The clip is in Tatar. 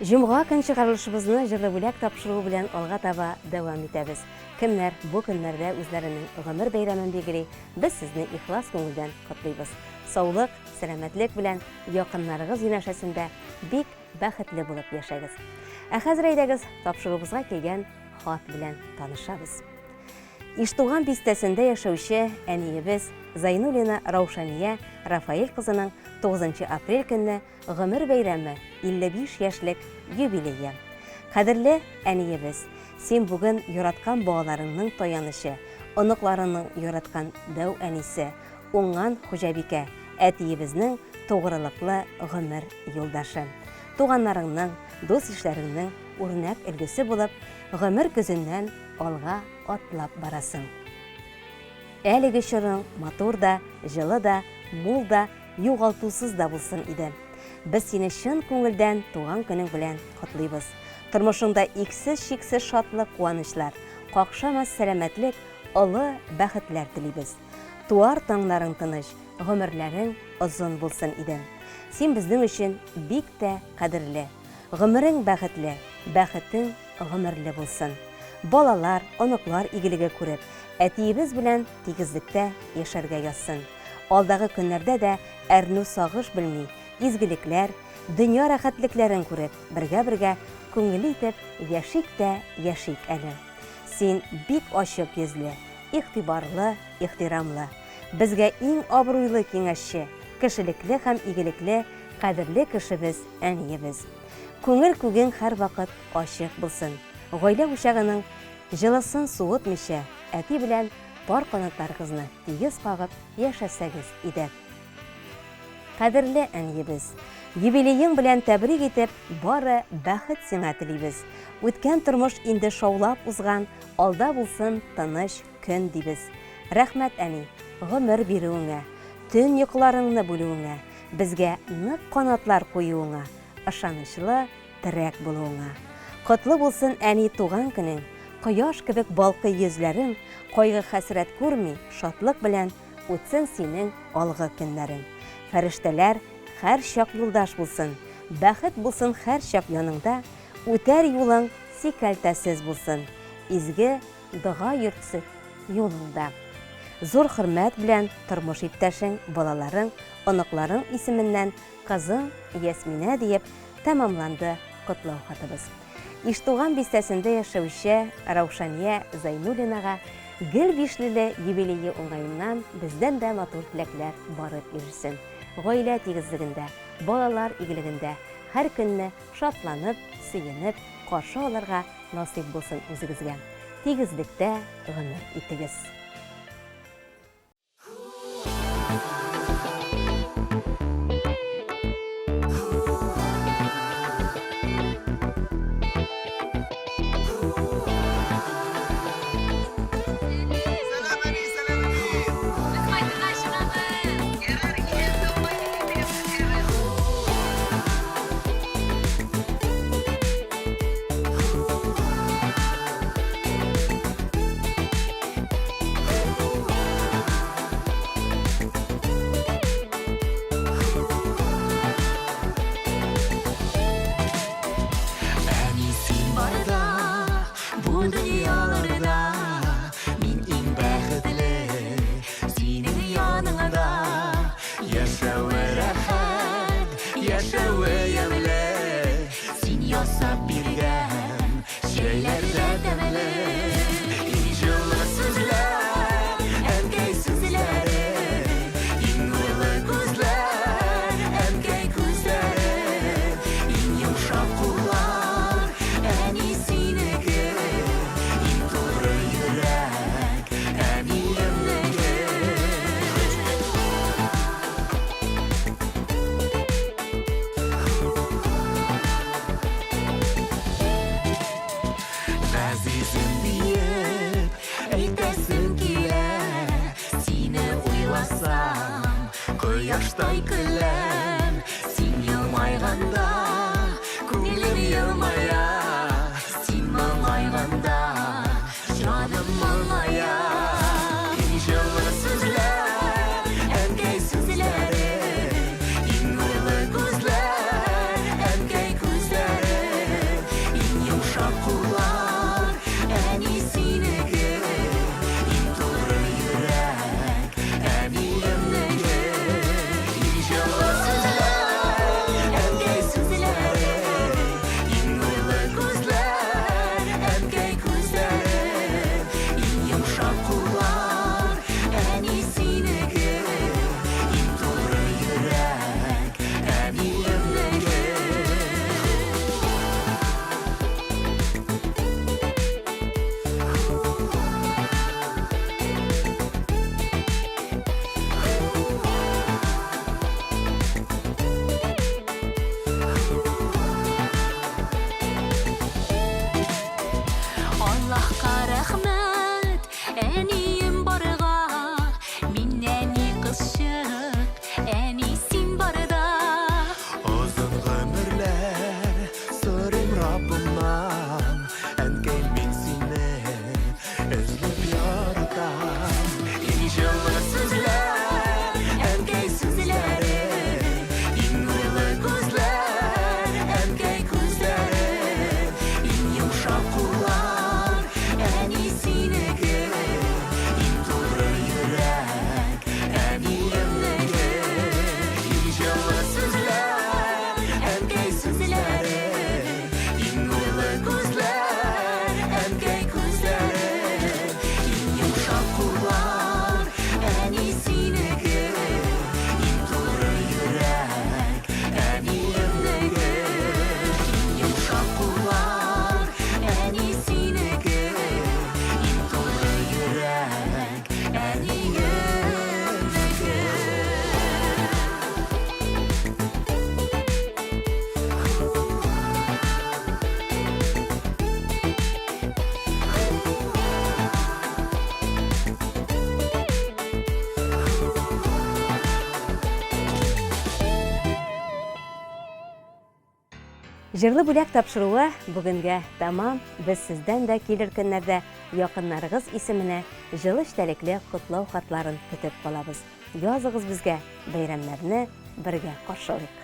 Җомга көн чыгарылышыбызны җырлы бүләк тапшыруы белән алга таба дәвам итәбез. Кемнәр бу көннәрдә үзләренең гомер бәйрәмен билгели, без сезне ихлас күңелдән котлыйбыз. Саулык, сәламәтлек белән якыннарыгыз янәшәсендә бик бәхетле булып яшәгез. Ә хәзер әйдәгез, тапшыруыбызга килгән хат белән танышабыз. Иштуган бистәсендә яшәүче әниебез Зайнуллина Раушания Рафаэль кызының 9 нчы апрель көнне Гомер бәйрәме, 55 яшьлек юбилее. Кадерле әниебез, син бүген яраткан балаларыңның таянычы, оныкларыңның яраткан дәү әнисе, уңган хуҗабикә, әтиебезнең тугрылыклы гомер юлдашы. Туганнарыңның, дус-ишләреңнең үрнәк өлгесе булып, гомер көзеннән алга атлап барасың. Әлеге чорың матур да, җылы да, мул да, югалтусыз да булсын иде. Без сине чын күңелдән туган көнең белән котлыйбыз. Тормышыңда иксез-чиксез шатлык-куанычлар, какшамас сәламәтлек, олы бәхетләр телибез. Туар таңнарың тыныч, гомерләрең озын булсын иде. Син безнең өчен бик тә кадерле. Гомерең бәхетле, бәхетең гомерле булсын. Балалар, оныклар игелеге күреп, әтиебез белән тигезлектә яшәргә язсын. Алдагы көннәрдә дә әрнү-сагыш белми, изгелекләр, дөнья рәхәтлекләрен күреп, бергә-бергә күңелле итеп яшик тә яшик әле. Син бик ачык йөзле, игътибарлы, ихтирамлы. Безгә иң абруйлы киңәшче, кешелекле һәм игелекле, кадерле кешебез, әниебез. Күңел күгең һәрвакыт ачык булсын. Гаилә учагының җылысын суытмыйча, әти белән пар канатларыгызны тигез кагып яшәсәгез иде. Кадерле әниебез! Юбилеең белән тәбрик итеп, бары бәхет сиңа телибез. Үткән тормыш инде шаулап узган, алда булсын тыныч көн, дибез. Рәхмәт, әни, гомер бирүеңә, төн йокыларыңны бүлүеңә, безгә нык канатлар куюыңа, ышанычлы терәк булуыңа. Котлы булсын, әни, туган көнең! Кояш кебек балкый йөзләрең, кайгы-хәсрәт күрми, шатлык белән үтсен синең алгы көннәрең. Фәрештәләр һәрчак юлдаш булсын, бәхет булсын һәрчак яныңда, үтәр юлың сикәлтәсез булсын, изге дога йөртсен юлыңда. Зур хөрмәт белән тормыш иптәшең, балаларың, оныкларың исеменнән кызың Ясминә диеп тәмамланды котлау хатыбыз. Иштуган бистәсендә яшәүче Раушания Зайнуллинага гел бишлеле юбилее уңаеннан бездән дә матур теләкләр барып ирешсен. Гаилә тигезлегендә, балалар игелегендә һәр көнне шатланып, сөенеп каршы алырга насыйп булсын үзегезгә. Тигезлектә гомер итегез. Әни син барда, бу дөньяларда мин иң бәхетле, синең яныңда яшәве рәхәт, яшәве ямьле, син ясап биргән Чәйләр дә тәмле, иң җылы сүзләр, әнкәй сүзләре, иң нурлы күзләр, әнкәй күзләре, иң йомшак куллар, әни синеке, иң туры йөрәк, әниемнеке. Газизем диеп әйтәсем килә, сине уйласам, кояштай көләм. Син елмайганда, күңелем елмая, син моңайганда, Җаным моңая. Иң җылы сүзләр, әнкәй сүзләре, иң нурлы күзләр, әнкәй күзләре. Җырлы бүләк тапшыруы бүгенгә тәмам. Без сездән дә килер көннәрдә якыннарыгыз исеменә җылы эчтәлекле котлау хатларын көтеп калабыз. Языгыз безгә, бәйрәмнәрне бергә каршылыйк.